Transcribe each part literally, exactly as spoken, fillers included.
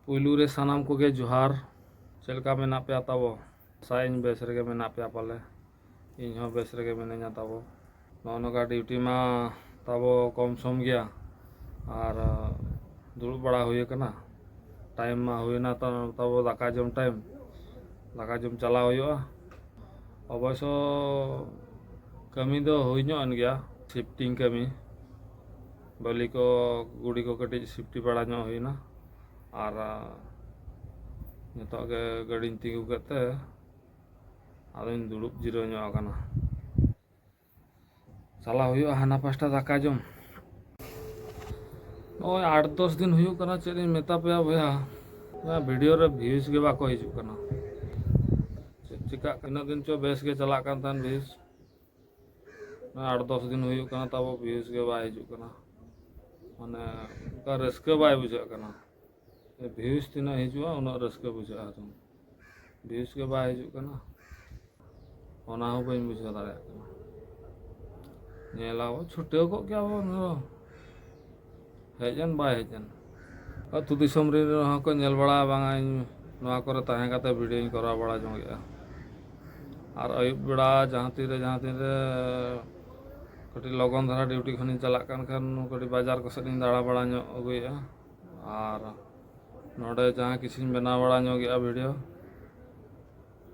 ᱯᱩᱭᱞᱩ ᱨᱮ ᱥᱟᱱᱟᱢ ᱠᱚᱜᱮ ᱡᱚᱦᱟᱨ᱾ ᱪᱮᱫ ᱞᱮᱠᱟ ᱢᱮᱱᱟᱜ ᱯᱮᱭᱟ ᱛᱟᱵᱚ? ᱟᱥᱟᱭᱟᱹᱧ ᱵᱮᱥ ᱨᱮᱜᱮ ᱢᱮᱱᱟᱜ ᱯᱮᱭᱟ ᱯᱟᱞᱮ᱾ ᱤᱧ ᱦᱚᱸ ᱵᱮᱥ ᱨᱮᱜᱮ ᱢᱤᱱᱟᱹᱧᱟ ᱛᱟᱵᱚ᱾ ᱱᱚᱜᱼᱚ ᱱᱚᱝᱠᱟ ᱰᱤᱭᱩᱴᱤ ᱢᱟ ᱛᱟᱵᱚ ᱠᱚᱢ ᱥᱚᱢ ᱜᱮᱭᱟ, ᱟᱨ ᱫᱩᱲᱩᱵ ᱵᱟᱲᱟ ᱦᱩᱭ ᱟᱠᱟᱱᱟ᱾ ᱴᱟᱭᱤᱢ ᱢᱟ ᱦᱩᱭᱱᱟ ᱛᱟ-, ᱛᱟᱵᱚ ᱫᱟᱠᱟ ᱡᱚᱢ ᱴᱟᱭᱤᱢ, ᱫᱟᱠᱟ ᱡᱚᱢ ᱪᱟᱞᱟᱣ ᱦᱩᱭᱩᱜᱼᱟ᱾ ᱚᱵᱚᱥᱥᱚ ᱠᱟᱹᱢᱤ ᱫᱚ ᱦᱩᱭ ᱧᱚᱜ ᱮᱱ ᱜᱮᱭᱟ, ᱥᱤᱯᱴᱤᱝ ᱠᱟᱹᱢᱤ, ᱵᱟᱹᱞᱤ ᱠᱚ, ᱜᱩᱲᱤ ᱠᱚ ᱠᱟᱹᱴᱤᱡ ᱥᱤᱯᱴᱤ ᱵᱟᱲᱟ ᱧᱚᱜ ᱦᱩᱭᱱᱟ᱾ ᱟᱨ ᱱᱤᱛᱚᱜ ᱜᱮ ᱜᱟᱹᱰᱤᱧ ᱛᱤᱸᱜᱩ ᱠᱮᱫ ᱛᱮ ᱟᱫᱚᱧ ᱫᱩᱲᱩᱵ ᱡᱤᱨᱟᱹᱣ ᱧᱚᱜ ᱟᱠᱟᱱᱟ᱾ ᱪᱟᱞᱟᱣ ᱦᱩᱭᱩᱜᱼᱟ ᱦᱟᱱᱟ ᱯᱟᱥᱴᱟ ᱫᱟᱠᱟ ᱡᱚᱢ᱾ ᱱᱚᱜᱼᱚᱭ ᱟᱴ ᱫᱚᱥ ᱫᱤᱱ ᱦᱩᱭᱩᱜ ᱠᱟᱱᱟ, ᱪᱮᱫ ᱤᱧ ᱢᱮᱛᱟ ᱯᱮᱭᱟ ᱵᱚᱭᱦᱟ, ᱱᱚᱣᱟ ᱵᱷᱤᱰᱤᱭᱳ ᱨᱮ ᱵᱷᱤᱭᱩᱡᱽ ᱜᱮ ᱵᱟᱠᱚ ᱦᱤᱡᱩᱜ ᱠᱟᱱᱟ᱾ ᱪᱮᱫ ᱪᱤᱠᱟᱹᱜ, ᱛᱤᱱᱟᱹᱜ ᱫᱤᱱ ᱪᱚ ᱵᱮᱥ ᱜᱮ ᱪᱟᱞᱟᱜ ᱠᱟᱱ ᱛᱟᱦᱮᱱ ᱵᱷᱤᱭᱩᱡᱽ, ᱱᱚᱜᱼᱚᱭ ᱟᱴ ᱫᱚᱥ ᱫᱤᱱ ᱦᱩᱭᱩᱜ ᱠᱟᱱᱟ, ᱛᱟᱵᱚ ᱵᱷᱤᱭᱩᱡᱽ ᱜᱮ ᱵᱟᱭ ᱦᱤᱡᱩᱜ ᱠᱟᱱᱟ᱾ ᱢᱟᱱᱮ ᱚᱱᱠᱟ ᱨᱟᱹᱥᱠᱟᱹ ᱵᱟᱭ ᱵᱩᱡᱷᱟᱹᱜ ᱠᱟᱱᱟ᱾ ᱵᱷᱤᱭᱩᱡᱽ ᱛᱤᱱᱟᱹᱜ ᱦᱤᱡᱩᱜᱼᱟ, ᱩᱱᱟᱹᱜ ᱨᱟᱹᱥᱠᱟᱹ ᱵᱩᱡᱷᱟᱹᱜᱼᱟ᱾ ᱵᱷᱤᱭᱩᱡᱽ ᱜᱮ ᱵᱟᱭ ᱦᱤᱡᱩᱜ ᱠᱟᱱᱟ, ᱚᱱᱟ ᱦᱚᱸ ᱵᱟᱹᱧ ᱵᱩᱡᱷᱟᱹᱣ ᱫᱟᱲᱮᱭᱟᱜ ᱠᱟᱱᱟ᱾ ᱧᱮᱞᱟᱵᱚ, ᱪᱷᱩᱴᱟᱹᱣ ᱠᱚᱜ ᱜᱮᱭᱟᱵᱚ, ᱩᱱᱤ ᱫᱚ ᱦᱮᱡ ᱮᱱ ᱵᱟᱭ ᱦᱮᱡ ᱮᱱ᱾ ᱟᱹᱛᱩ ᱫᱤᱥᱚᱢ ᱨᱮᱱ ᱦᱚᱸᱠᱚ ᱧᱮᱞ ᱵᱟᱲᱟ, ᱵᱟᱝᱟ ᱤᱧ ᱱᱚᱣᱟ ᱠᱚᱨᱮ ᱛᱟᱦᱮᱸ ᱠᱟᱛᱮ ᱵᱷᱤᱰᱤᱭᱳᱧ ᱠᱚᱨᱟᱣ ᱵᱟᱲᱟ ᱡᱚᱝ ᱮᱫᱼᱟ᱾ ᱟᱨ ᱟᱹᱭᱩᱵ ᱵᱮᱲᱟ ᱡᱟᱦᱟᱸ ᱛᱤᱨᱮ, ᱡᱟᱦᱟᱸ ᱛᱤᱨᱮ ᱠᱟᱹᱴᱤᱡ ᱞᱚᱜᱚᱱ ᱫᱷᱟᱨᱟ ᱰᱤᱭᱩᱴᱤ ᱠᱷᱚᱱᱤᱧ ᱪᱟᱞᱟᱜ ᱠᱟᱱ ᱠᱷᱟᱱ, ᱠᱟᱹᱴᱤᱡ ᱵᱟᱡᱟᱨ ᱠᱚ ᱥᱮᱫ ᱤᱧ ᱫᱟᱬᱟ ᱵᱟᱲᱟ ᱧᱚᱜ ᱟᱹᱜᱩᱭᱮᱫᱼᱟ᱾ ᱟᱨ ᱱᱚᱰᱮ ᱡᱟᱦᱟᱸ ᱠᱤᱪᱷᱩᱧ ᱵᱮᱱᱟᱣ ᱵᱟᱲᱟ ᱧᱚᱜ ᱮᱫᱼᱟ ᱵᱷᱤᱰᱤᱭᱳ,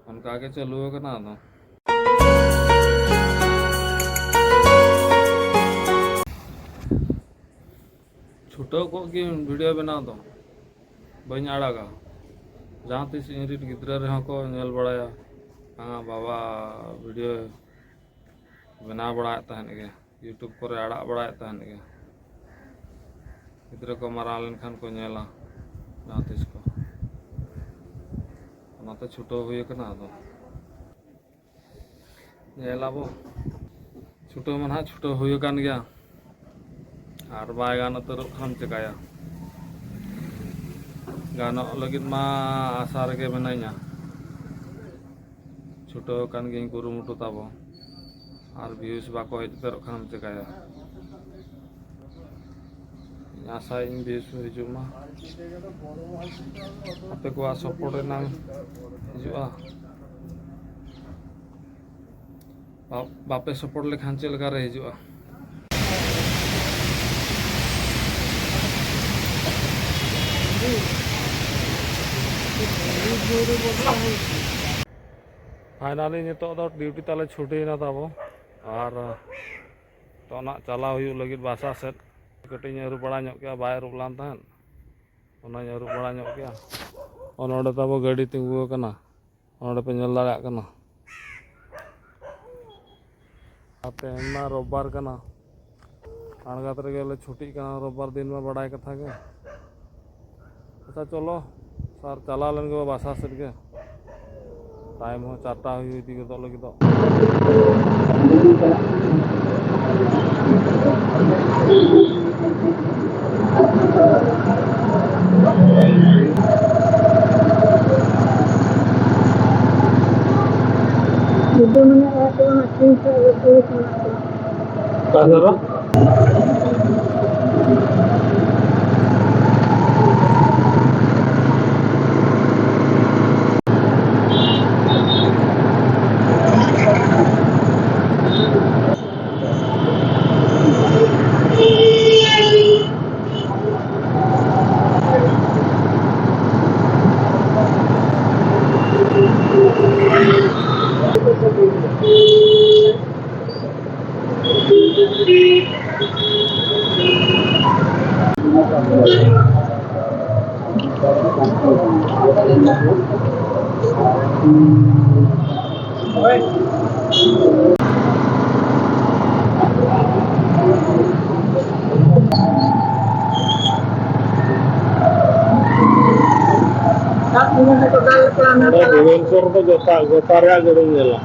ᱚᱱᱠᱟ ᱜᱮ ᱪᱟᱹᱞᱩ ᱟᱠᱟᱱᱟ᱾ ᱟᱫᱚ ᱪᱷᱩᱴᱟᱹᱣ ᱠᱚᱜ ᱜᱤᱭᱟᱹᱧ ᱵᱷᱤᱰᱤᱭᱳ ᱵᱮᱱᱟᱣ ᱫᱚ, ᱵᱟᱹᱧ ᱟᱲᱟᱜᱟ᱾ ᱡᱟᱦᱟᱸ ᱛᱤᱥ ᱤᱧ ᱨᱤᱱ ᱜᱤᱫᱽᱨᱟᱹ ᱨᱮᱦᱚᱸ ᱠᱚ ᱧᱮᱞ ᱵᱟᱲᱟᱭᱟ, "ᱦᱮᱸ, ᱵᱟᱵᱟ ᱵᱷᱤᱰᱤᱭᱳ ᱵᱮᱱᱟᱣ ᱵᱟᱲᱟᱭᱮᱫ ᱛᱟᱦᱮᱸᱫ ᱜᱮ, ᱭᱩᱴᱩᱵᱽ ᱠᱚᱨᱮ ᱟᱲᱟᱜ ᱵᱟᱲᱟᱭᱮᱫ ᱛᱟᱦᱮᱸᱫ ᱜᱮ᱾" ᱜᱤᱫᱽᱨᱟᱹ ᱠᱚ ᱢᱟᱨᱟᱝ ᱞᱮᱱᱠᱷᱟᱱ ᱠᱚ ᱧᱮᱞᱟ ᱡᱟᱦᱟᱸ ᱛᱤᱥ ᱠᱚ᱾ ᱚᱱᱟᱛᱮ ᱪᱷᱩᱴᱟᱹᱣ ᱦᱩᱭ ᱟᱠᱟᱱᱟ᱾ ᱟᱫᱚ ᱧᱮᱞᱟᱵᱚ, ᱪᱷᱩᱴᱟᱹᱣ ᱢᱟ ᱱᱟᱦᱟᱜ ᱪᱷᱩᱴᱟᱹᱣ ᱦᱩᱭ ᱟᱠᱟᱱ ᱜᱮᱭᱟ, ᱟᱨ ᱵᱟᱭ ᱜᱟᱱ ᱩᱛᱟᱹᱨᱚᱜ ᱠᱷᱟᱱ ᱪᱤᱠᱟᱹᱭᱟ? ᱜᱟᱱᱚᱜ ᱞᱟᱹᱜᱤᱫ ᱢᱟ ᱟᱥᱟ ᱨᱮᱜᱮ ᱢᱮᱱᱟᱹᱧᱟ᱾ ᱪᱷᱩᱴᱟᱹᱣ ᱟᱠᱟᱱ ᱜᱤᱭᱟᱹᱧ ᱠᱩᱨᱩᱢᱩᱴᱩ ᱛᱟᱵᱚ, ᱟᱨ ᱵᱷᱤᱭᱩᱡᱽ ᱵᱟᱠᱚ ᱦᱮᱡ ᱩᱛᱟᱹᱨᱚᱜ ᱠᱷᱟᱱᱮᱢ ᱪᱤᱠᱟᱹᱭᱟ? ᱟᱥᱟᱭᱟᱹᱧ ᱵᱮᱥ ᱦᱤᱡᱩᱜ ᱢᱟ᱾ ᱟᱯᱮ ᱠᱚᱣᱟᱜ ᱥᱟᱯᱳᱨᱴ ᱨᱮᱱᱟᱝ ᱦᱤᱡᱩᱜᱼᱟ᱾ ᱵᱟ-, ᱵᱟᱯᱮ ᱥᱟᱯᱳᱨᱴ ᱞᱮᱠᱷᱟᱱ ᱪᱮᱫ ᱞᱮᱠᱟ ᱨᱮ ᱦᱤᱡᱩᱜᱼᱟ? ᱯᱷᱟᱭᱱᱟᱞᱤ ᱱᱤᱛᱚᱜ ᱫᱚ ᱰᱤᱭᱩᱴᱤ ᱛᱟᱞᱮ ᱪᱷᱩᱴᱤᱭᱮᱱᱟ ᱛᱟᱵᱚ, ᱟᱨ ᱛᱚ ᱱᱟᱜ ᱪᱟᱞᱟᱣ ᱦᱩᱭᱩᱜ ᱞᱟᱹᱜᱤᱫ ᱵᱟᱥᱟ ᱥᱮᱫ᱾ ᱠᱟᱹᱴᱤᱡ ᱤᱧ ᱟᱹᱨᱩ ᱵᱟᱲᱟ ᱧᱚᱜ ᱠᱮᱜᱼᱟ, ᱵᱟᱭ ᱟᱹᱨᱩᱵ ᱞᱮᱱ ᱛᱟᱦᱮᱸᱫ, ᱚᱱᱟᱧ ᱟᱹᱨᱩᱵ ᱵᱟᱲᱟ ᱧᱚᱜ ᱠᱮᱜᱼᱟ᱾ ᱚ, ᱱᱚᱰᱮ ᱛᱟᱵᱚ ᱜᱟᱹᱰᱤ ᱛᱤᱸᱜᱩ ᱟᱠᱟᱱᱟ, ᱱᱚᱰᱮ ᱯᱮ ᱧᱮᱞ ᱫᱟᱲᱮᱭᱟᱜ ᱠᱟᱱᱟ᱾ ᱟᱨ ᱛᱮᱦᱮᱧ ᱢᱟ ᱨᱳᱵᱵᱟᱨ ᱠᱟᱱᱟ, ᱟᱬᱜᱟᱛ ᱨᱮᱜᱮ ᱞᱮ ᱪᱷᱩᱴᱤᱜ ᱠᱟᱱᱟ ᱨᱳᱵᱵᱟᱨ ᱫᱤᱱ ᱢᱟ, ᱵᱟᱲᱟᱭ ᱠᱟᱛᱷᱟ ᱜᱮ᱾ ᱟᱪᱪᱷᱟ, ᱪᱚᱞᱚ ᱥᱟᱨ, ᱪᱟᱞᱟᱣ ᱞᱮᱱ ᱜᱮ ᱵᱟᱥᱟ ᱥᱮᱫ ᱜᱮ᱾ ᱴᱟᱭᱤᱢ ᱦᱚᱸ ᱪᱟᱨᱴᱟ ᱦᱩᱭ ᱤᱫᱤ ᱜᱚᱫᱚᱜ ᱞᱟᱹᱜᱤᱫᱚᱜ᱾ ᱡᱩᱫᱤ ᱢᱟᱱᱮ ᱚᱲᱟᱜ ᱠᱚ ᱟᱹᱠᱷᱨᱤᱧ ᱠᱷᱟᱡ ᱫᱚ ᱯᱩᱞᱤᱥ ᱢᱮᱱᱟᱜ ᱠᱚᱣᱟ᱾ ᱚᱠᱟ ᱫᱷᱟᱨᱟ? ᱱᱚᱰᱮ ᱵᱷᱩᱵᱚᱱᱮᱥᱚᱨ ᱫᱚ ᱜᱚᱴᱟ, ᱜᱚᱴᱟ ᱨᱮᱭᱟᱜ ᱜᱟᱹᱰᱤᱢ ᱧᱮᱞᱟ᱾